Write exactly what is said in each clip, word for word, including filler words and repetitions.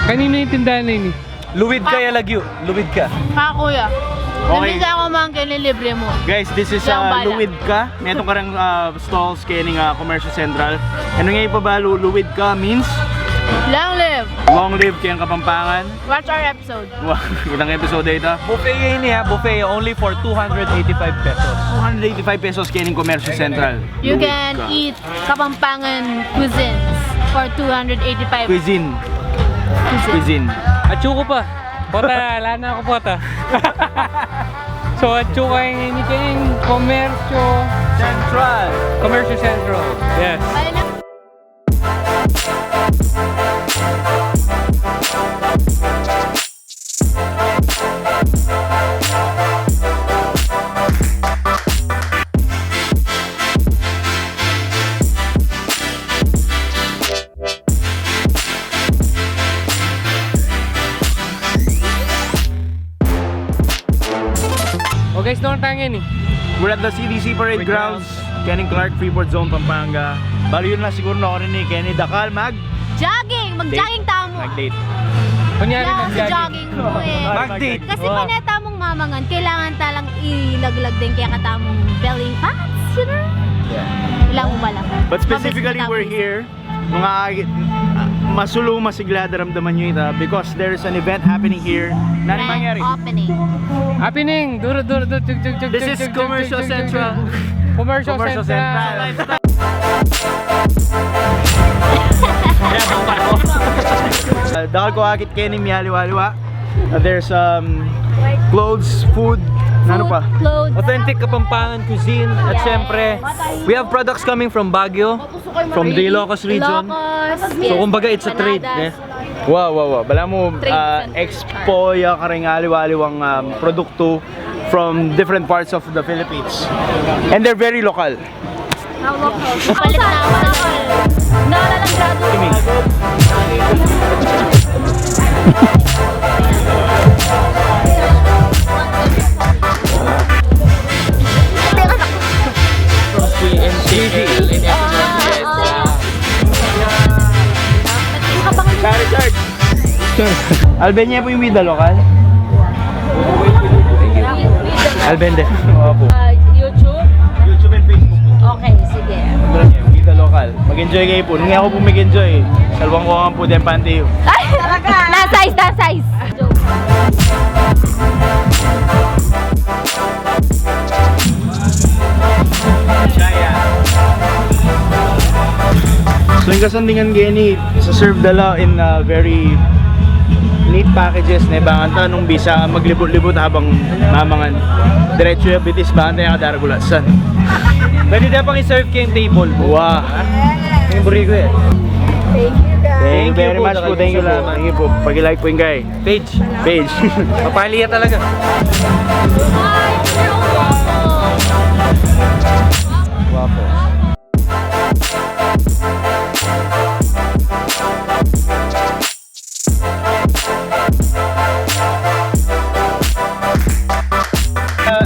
Kaninu ing tindahan na ini? Luwid ka, ya lagyu. Luwid ka. Ha, kuya. Okay. Imbis na aku mang keni, libre mu. Guys, this is, uh, Luwid ka. Metung kareng, uh, stalls keni, uh, Comercio Central. Nung e pa balu, luwid ka means? Long live. Long live keng Kapampangan. Watch our episode. Wah, kitang episode ita. Buffet ini, ha, buffet only for two hundred eighty-five pesos. Two hundred eighty-five pesos keni Comercio Central. You can eat Kapampangan cuisines for two hundred eighty-five. Cuisine. Cuisine. Cuisine. Atsu ku pa. Pota, ala na ku pota. So, atsu ku ini keng Comercio Central. Comercio Central. Yes. O guys, nanu taya ngeni? We're at the C D C Parade Grounds, Kenneth Clark, Freeport Zone, Pampanga. Balu yu na siguru, no, rin ni Kenny, dakal mag-jogging! Mag-jogging tamu! Mag-date. Kunyari, yeah, mag-jogging. Mag-date. Kasi pane tamung mamangan, kailangan ta lang ilaglag deng kekatamung belly fats, you know? Yeah. Kailangan mu bala. But specifically, we're here nung, ah, ah, masulung, masigla, daramdaman yu ita because there is an event happening here. Nanu mangyayari? Grand opening. Happening! Duru, duru, duru, jug, jug, jug, jug, jug, jug, jug. This is Commercial Central. Commercial Central. Ah, dakal ku akit keni, mialiwa-liwa. Uh, there's, um, clothes, food, nanu pa? Food, clothes. Authentic Kapampangan cuisine. At syempre, we have products coming from Baguio, from the Ilocos region. Ilocos, yes. So, kumbaga, it's a trade, eh? Wow, wow, wow. Balamu, uh, expo ya kareng aliwa-aliwang, um, produktu from different parts of the Philippines. And they're very local. Palit na ako. Nalalanggado. P N C L and everyone. Yes, yeah. Richard. Alvin, ya pu ing Vida Local? Alvin din. Opo. Ah, YouTube? YouTube and Facebook po. Okay, sige. Vida Local. Mag-enjoy kayu pu. Nung aku pu mag-enjoy, salwang ku ngan pu deng panty yu. Ay! Talaga? Na-size, na-size. So, ing kasandingan keni, isa-serve da la in, uh, very neat packages, ne, bang ta nung bisa maglibut-libut habang mamangan. Diretsu ya bitis, bang ta ya kadaragulasan. Pwede da pang i-serve keng table mu. Wow. Ing buri ku e. Thank you, guys. Thank you very much pu. Thank you pu. Thank you pu. Paki-like pu ing kayang page. Page. Papali ya talaga. Guapo. Uh,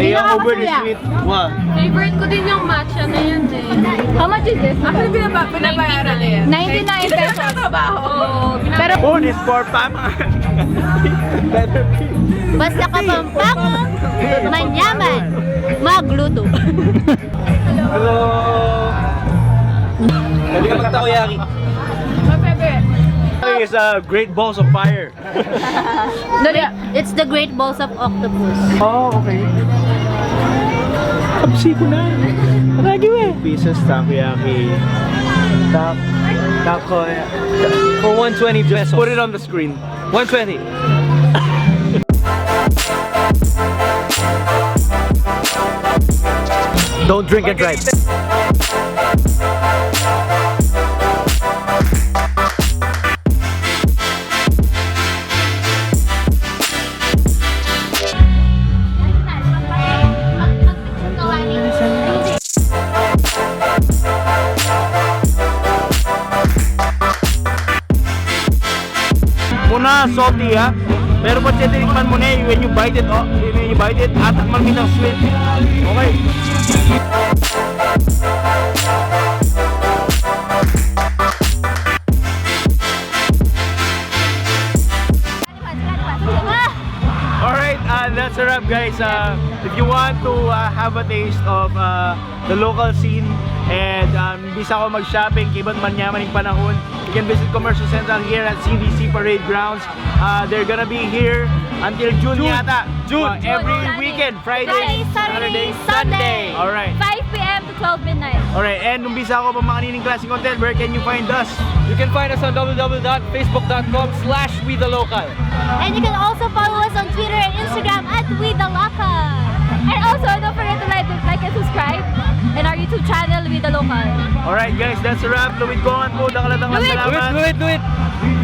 hey, over the sweet. Wa. Favorite ko din yung matcha na yan eh. How much is this? Actually, binaba-, binabayaran na yan. Ninety-nine pesos. Trabaho. Oo, binabayaran. Pero oh, this for pa, mga. Basta Kapampangan, manyaman, magluto. Hello. Pwede ka magtakoyaki. It's a great balls of fire. No, no, it's the great balls of octopus. Oh, okay. Kapsi ko na. Lagi, eh. Pieces, takoyaki. Tak-, takoy-, for one twenty pesos. Just put it on the screen. One twenty. Don't drink and drive. Muna, salty, ha? Pero pag tinikman mu ne, when you bite it, oh, when you bite it, atak malmit ang sweet. Okay. That's a wrap, guys. Uh, if you want to uh, have a taste of uh, the local scene and um, bisa ko mag-shopping, kaybat manyaman ing panahun, you can visit Commercial Central here at C D C Parade Grounds. Uh, they're gonna be here until June, June. Yata. June. Uh, every June. Weekend, Friday, Friday, Saturday, Sunday. All right. five p.m. to twelve midnight. All right, and kung bisa ko pa mga nining klaseng content, where can you find us? You can find us on w w w dot facebook dot com slash we the local. And you can also follow us on Twitter and Instagram at We The Local. And also, don't forget to like, like and subscribe in our YouTube channel, We The Local. Alright guys, that's a wrap. Luid Congan pu, dakal a dakal a Luid! salamat. Luid, luid, luid!